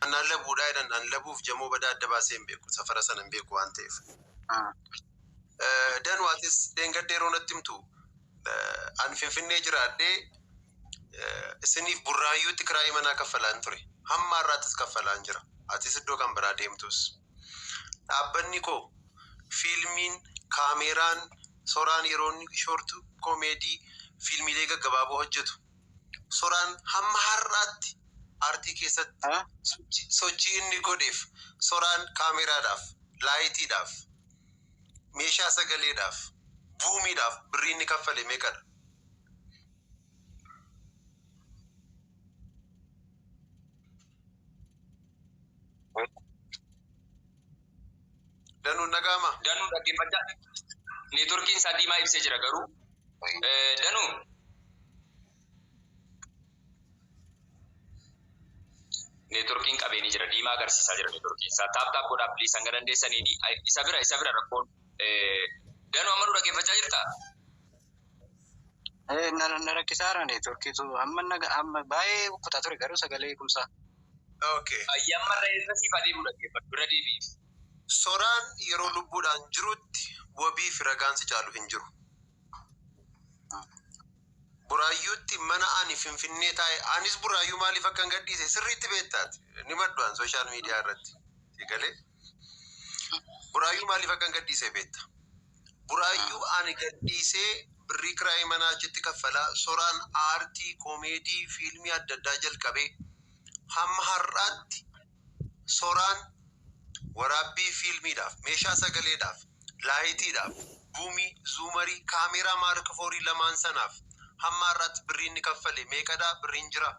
Anaan labuudhaa jedhan an labuuf jamoo badaa adda baasee hin beeku safara sana hin beeku waan ta'eef. Danu atis dheengadda yeroo natti himtu an Finfinnee jiraadhee isiniif Burraayyuutti kiraayii manaa kaffalaan ture. Hamma har'aattis kaffalaan jira. Atis iddoo kan biraa deemtus. Dhaabbanni koo fiilmiin, kaameeraan, Soraan yeroo inni short comedy fiilmiilee gaggabaaboo hojjetu. Soraan hamma har'aatti aartii keessatti sochii inni godheef Soraan kaameeraadhaaf, laayitiidhaaf, meeshaa sagaleedhaaf, buumiidhaaf birrii inni kaffale meeqadha? Danuun dhaga'amaa? Danuu dhaggeeffachaa neetworkiin isaa diimaa ibsee jira garuu Danuu neetworkiin qabee ni jira diimaa agarsiisaa jira neetworkiin isaa taap taap godhaa please hanga dandeessaniini isa bira rakkoon. Danuu, amma nu dhaggeeffachaa jirtaa? Na rakkisaara neetworkiitu amma amma baay'ee kutaa ture garuu sagalee eegumsaa. Okay. Ayyaammarra irra siif adeemuu dhaggeeffadhu irra deebiif. Soraan yeroo lubbuudhaan jirutti wabii fi ragaan si caalu hin jiru. Buraayyuutti mana ani Finfinnee taa'e, anis Buraayyuu maaliif akkan gadhiise sirriitti beektaati. Ni maddu an social media irratti. Si galee? Buraayyuu maaliif akkan gadhiise beekta? Buraayyuu ani gadhiisee birrii kiraayii manaa achitti kaffalaa Soraan aartii, koomeedii, fiilmii adda addaa jalqabee hamma har'aatti Soraan waraabbii fiilmiidhaaf, meeshaa sagaleedhaaf, laayitiidhaaf, buumii, zuumarii, kaameeraa Mark Fourii lamaan sanaaf hamma har'aatti birrii inni kaffale meeqadhaa birriin jira?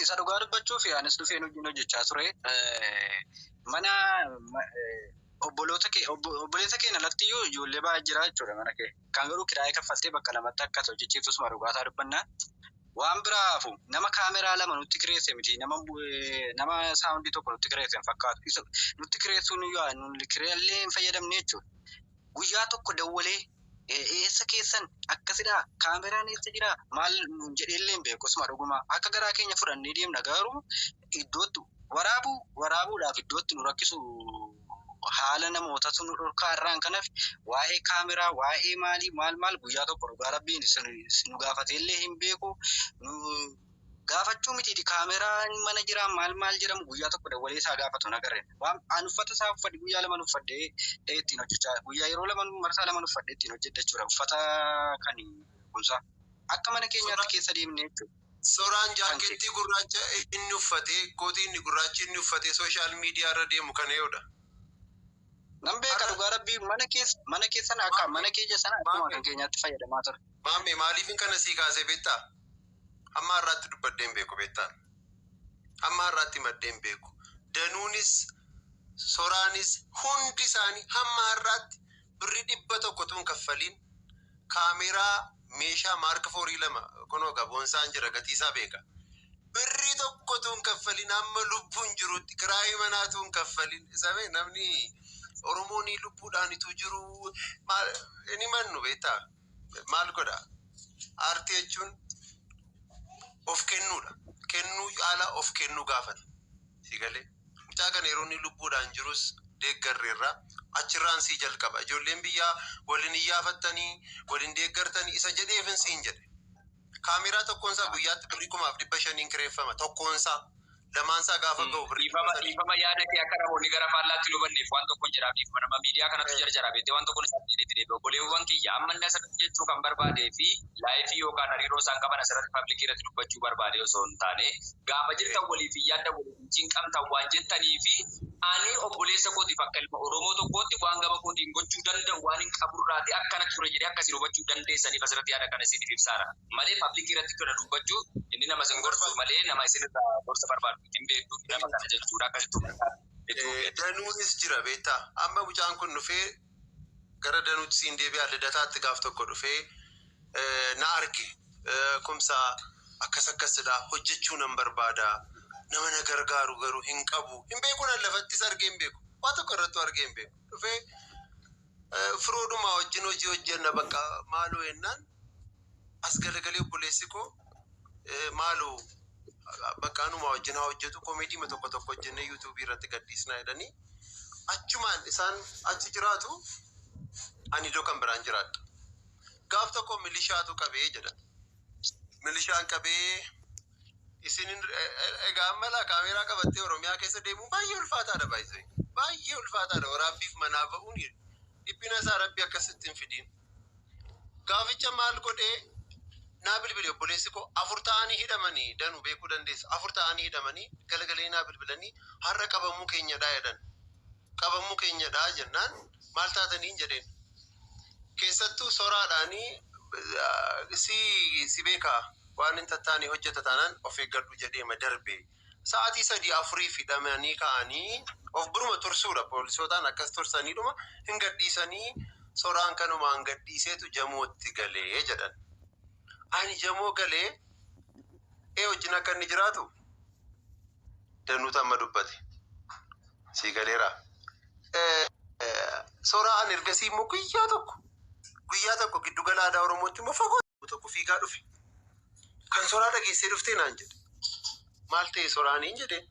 Isa dhugaa dubbachuuf anis dhufeen hojiin hojjechaa ture. Mana obboloota kee obboleessa kee alatti iyyuu ijoollee baay'ee jira jechuudha mana kee. Kan garuu kiraayii kaffaltee bakka lamatti akka hojjechiiftus dhugaataa dubbannaa. Waan biraafu nama kaameraa lama nutti kireesse miti, nama soundii tokko nutti kireesse hin fakkaatu. Isa nutti kireessuun iyyuu nu kireellee hin fayyadamne jechuudha. Guyyaa tokko dawwalee eessa keessan akkasidhaa kaameraan eessa jiraa maal nuun jedheellee hin beeku. Osuma dhuguma akka garaa keenya fudhannee deemna garuu iddootti waraabuu waraabuudhaaf iddootti nu rakkisu haala namootatu nu dhorkaa irraan kanaaf waa'ee kaameraa waa'ee maalii maal maal guyyaa tokko dhugaa rabbiin nu gaafateellee hin beeku. Nu gaafachuu mitiiti, kaameraan mana jiraa maal maal jedhamu guyyaa tokko dawwalee isaa gaafatu hin agarre. Waan an uffata isaa uffadhe guyyaa lama uffadhee ittiin hojjechaa guyyaa yeroo lama marsaa lama uffadhee ittiin hojjedha jechuudha uffata kan kunsaa akka mana keenyaatti keessa deemne jechuudha. Soraan jaakettii gurraacha inni uffatee, kootii inni gurraachi inni uffatee social media irra deemu kana yoodha. Nan beeka dhugaa rabbii mana keessa mana keessan akka mana keenya sana akkuma kan keenyaatti fayyadamaa ture. Maamme, maaliifin kana sii kaasee beektaa? Hamma har'aatti dubbadhee hin beeku beektaa? Hamma har'aatti maddee hin beeku. Danuunis Soraanis hundi isaanii hamma har'aatti birri 100 tuun kaffaliin kaameraa meeshaa Mark Fourii lama kunoo gaboonsaan jira, gatii isaa beeka. Birrii tokko tuun kaffaliin hamma lubbuun jirutti kiraayii manaa tuun kaffaliin sabee namni Oromoon lubbuudhaan ituu jiru maal ni mannu beektaa? Maal godha? Aartii jechuun of kennuudha. Kennuu caalaa of kennuu gaafata. Si galee? Mucaa kana yeroo inni lubbuudhaan jirus deeggarreerra. Achirraan sii jalqaba. Ijoolleen biyyaa waliin iyyaafattanii waliin deeggartanii isa jedheefin siin jedhe. Kaameeraa tokkoonsaa guyyaatti birrii 1500n kireeffama. Tokkoonsaa. Lamaansaa gaafa ga'u birrii Dhiifama. 300. Dhiifama, yaada kee akka namoonni gara faallaatti nu hubanneef waan tokkon jedhaaf. Dhiifama, nama miidiyaa kanatu jarjara beektee waan tokkon isaan jedhetti deebi'e. Obboleewwan kiyya, amma inni asirratti jechuu kan barbaadee fi lifeii yookaan hariiroo isaan qaban asirratti publicii irratti dubbachuu barbaade osoo hin taane, gaafa jirtan waliif hin yaaddan, waliif hin cinqamtan waan jettanii fi Ani obboleessa kootiif akka ilma Oromoo tokkootti waan gama kootiin gochuu danda'u waan hin qaburraati akkana ture jedhee akkasiin hubachuu dandeessaniif asirratti yaada kana isiniif ibsaara. Malee public irratti kana dubbachuu inni nama isin gorsu malee nama isin irraa gorsa barbaadu hin beektu nama kana jechuudha akkasitti hubachaa. Danuunis jira beektaa. Amma mucaan kun dhufee gara Danuutti siin deebi'a. Lidataatti gaaf tokko dhufee na arge. Kumsaa akkas akkasidha, hojjechuu nan barbaada. Nama na gargaaru garuu hin qabu. Hin beeku, nan lafattis argee hin beeku. Waa tokko irrattuu argee hin beeku. Dhufee firoodhuma wajjin hojii hojjenna bakka maaloo jennaan as galagalee obboleessi koo maaloo bakka anuma wajjin haa hojjetu, comedy tokko tokko hojjennee YouTubeii irratti gadhiisnaa jedhanii achumaan isaan achi jiraatu, ani iddoo kan biraan jiraadha. Gaaf tokko milishaatu qabee jedha. Milishaan qabee isin egaa amma laa kaameeraa qabattee Oromiyaa keessa deemuun baay'ee ulfaataadha baay'ee. Baay'ee ulfaataadha waraabbiif manaa ba'uun dhiphina isaa Rabbi akkasitti hin fidiin. Gaaficha maal godhee naa bilbile obboleessi koo. Afur ta'anii hidhamanii, Danuu beekuu dandeessa. Afur ta'anii hidhamanii galagalee naa bilbilanii har'a qabamuu keenyadhaa jedhan. Qabamuu keenyadhaa jennaan maal taatanii jedheen. Keessattuu soraadhaanii si beekaa waan hin tattaane hojjeta taanaan of eeggadhu jedheema darbe. Sa'aatii 3 afurii hidhamanii ka'anii of biruma tursuudha. Poolisootaan akkas tursaniidhuma hin gadhiisanii, soraan kanumaan gadhiiseetu Jamootti galee jedhan. Ani Jamoo galee ee wajjin akka inni jiraatu Danuutu amma dubbate. Sii galeera. Soraa ani ergasii immoo guyyaa tokko giddugala aadaa Oromootti immoo fagoo tokko fiigaa dhufe. Kan soraa dhageessee dhuftee naan jedhe. Maal ta'e soraaniin jedheen.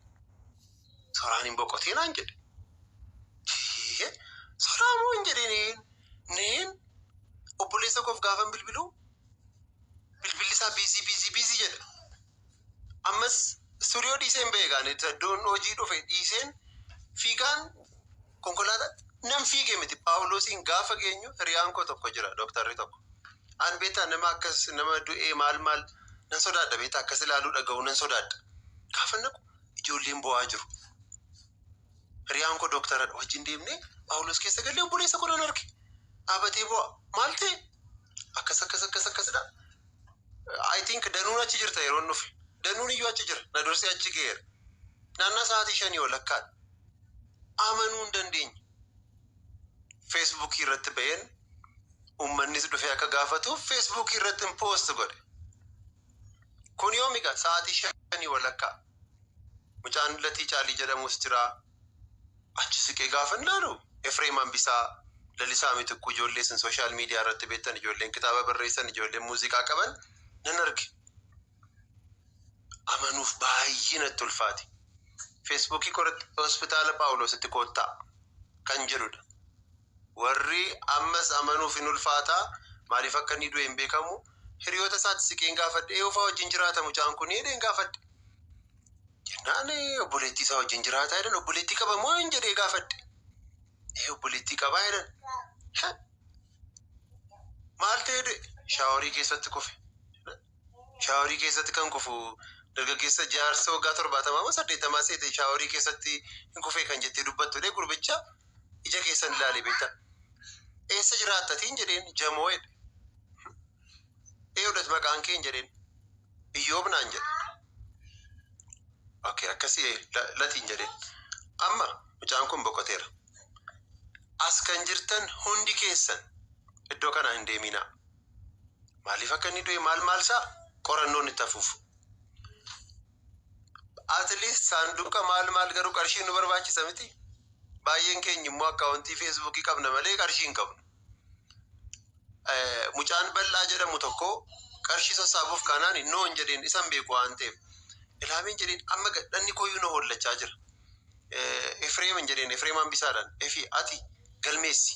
Soraaniin boqotee naan jedhe. Soraa moo hin jedheen neen obboleessa koof gaafan bilbiluu bilbilli isaa busy, busy, busy jedha. Ammas istuudiyoo dhiiseen ba'e gaan iddoon hojii dhufe dhiiseen fiigaan konkolaataa nan fiigee miti Paawuloosiin gaafa geenyu hiriyaan koo tokko jira, dooktarri tokko. An beektaa nama akkas nama du'ee maal maal nan sodaadha, beektaa, akkas ilaaluu dhaga'uu nan sodaadha. Gaafa naqu ijoolleen bo'aa jiru. Hiriyaan koo dooktaradha, wajjin deemnee Paawuloos keessa galee obboleessa koo nan arge. Dhaabatee bo'aa, maal ta'e, akkas akkas akkas akkasidha. I think Danuun achi jirta yeroo inni dhufe. Danuun iyyuu achi jira. Na dursee achi ga'eera. Naannaa sa'aatii 5 walakkaadha. Amanuu hin dandeenye. Feesbuukii irratti ba'een uummannis dhufee akka gaafatuuf Feesbuukii irratti hin post godhe. Kun yoomi egaa? Sa'aatii 5 walakkaa. Mucaan Latii Caalii jedhamus jira. Achi siqee gaafa ilaalu Efreem Hambisaa, Lalisaa Mitikkuu, ijoollee isin social media irratti beektan, ijoolleen kitaaba barreessan, ijoolleen muuziqaa qaban nan arge. Amanuuf baay'ee natti ulfaate. Feesbuukii korratti hospitaala Paawuloositti koottaa kan jedhudha. Warri ammas amanuuf hin ulfaataa, maaliif akka inni du'e hin beekamu. Hiriyoota isaatti siqeen gaafadhe, eenyufaa wajjin jiraata mucaan kun jedheen gaafadhe. Jennaan obboleettii isaa wajjin jiraataa jedhan. Obboleettii qaba moo hin jedhee gaafadhe. Ee, obboleettii qabaa jedhan. Maal ta'e du'e? Showerii keessatti kufe. Showerii keessatti kan kufu dargaggeessa jaarsa waggaa 70 moo 80 seete showerii keessatti hin kufee kan jettee dubbattu gurbicha ija keessan ilaale beektaa. Eessa jiraattatiin jedheen, Jamoo jedhe. Eeyyuudhas maqaan kee hin jedheen. Iyyoob naan jedhe. Okay, akkasii Latiin jedheen. Amma mucaan kun boqoteera. As kan jirtan hundi keessan iddoo kana hin deeminaa. Maaliif akka inni du'e maal maal isaa qorannoon itti hafuuf. At least saanduqa maal maal garuu qarshiin nu barbaachisa miti. Baay'een keenya immoo accountii Feesbuukii qabna malee qarshii hin qabnu. Mucaan bal'aa jedhamu tokko qarshii sassaabuuf kanaan no hin jedheen, isan beeku waan ta'eef. Ilaameen jedheen, amma gadhanni koyyuu na hollachaa jira. Efreem hin jedheen, Efreem Hambisaadhaan. Efi, ati galmeessi.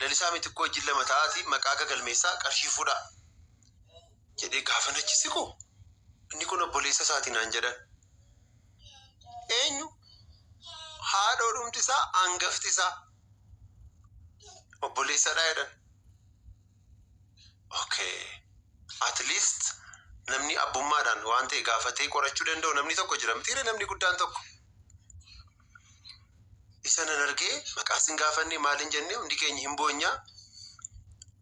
Lalisaa Mitikkoo wajjin lama ta'aati maqaa galmeessaa, qarshii fuudhaa. Jedhee gaafa nachi siqu inni kun obboleessa isaati naan jedhan. Eenyu? Haadhoo dhumti isaa, hangafti isaa obboleessadha jedhan. Okay. At least namni abbummaadhaan waan ta'e gaafatee qorachuu danda'u namni tokko jira mitiire, namni guddaan tokko. Isa nan argee maqaa sin gaafanne, maal hin jenne, hundi keenya hin boonyaa.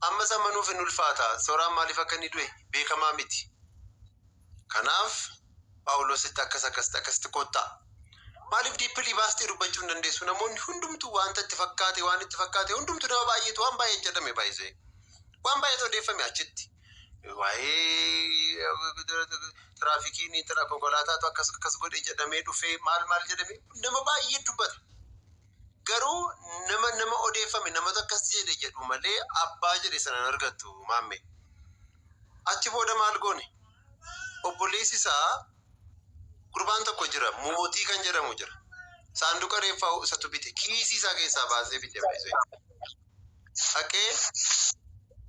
Amma samanuuf hin ulfaata. Soraan maaliif akka inni du'e beekamaa miti. Kanaaf Paawuloositti akkas akkasitti akkasitti kottaa. Maaliif deeply baastee dubbachuu hin dandeessu? Namoonni hundumtuu wanta itti fakkaate, waan itti fakkaate hundumtuu, nama baay'eetu waan baay'ee jedhame baay'isee. Waan baay'eetu odeeffame achitti. Waa'ee tiraafikiin konkolaataatu akkas akkas godhe jedhamee dhufee, maal maal jedhamee nama baay'ee dubbata. Garuu nama odeeffame, namatu akkas jedhe jedhu malee abbaa jedhe sana hin argattu, maamme. Achi booda maal goone? Obboleessi isaa gurbaan tokko jira, Mootii kan jedhamu jira. Saanduqa reeffaa isatu bite, kiisii isaa keessaa baasee bite baay'isee. Haqee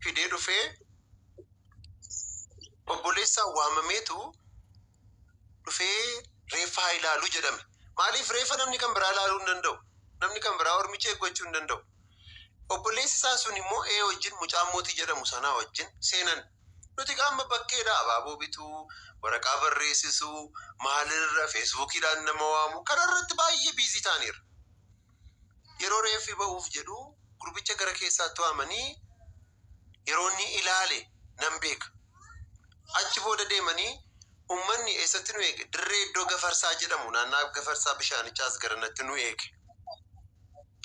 fidee dhufee obboleessaa waamameetu dhufee reeffa haa ilaalu jedhame. Maaliif reeffa namni kan biraa ilaaluu hin danda'u? Namni kan biraa ormicha eeggachuu hin danda'u. Obboleessi isaa sun immoo ee wajjin, mucaa Mootii jedhamu sanaa wajjin seenan. Nuti qaama bakkeedha abaaboo bituu, waraqaa barreessisuu, maalirra Facebookiidhaan nama waamu kanarratti baay'ee busy ta'aniiru. Yeroo reeffi ba'uuf jedhu gurbicha gara keessaatti waamanii yeroo inni ilaale nan beeka. Achi booda deemanii uummanni eessatti nu eege? Dirree iddoo Gafarsaa jedhamu, naannaa Gafarsaa bishaanichaa as garanatti nu eege.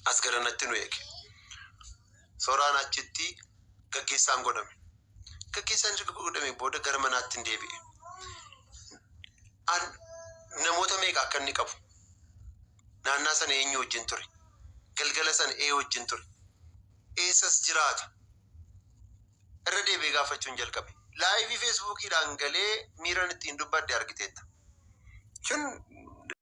As garanatti nu eege. Soraan achitti gaggeessaan godhame. Gaggeessaan erga godhame booda gara manaatti hin deebi'e. Namoota meeqa akka inni qabu? Naannaa sana eenyu wajjin ture? Galgala sana ee wajjin ture? Eessas jiraata? Irra deebi'ee gaafachuun jalqabe. Live Facebookiidhaan galee miiran ittiin dubbadde argiteetta. Kun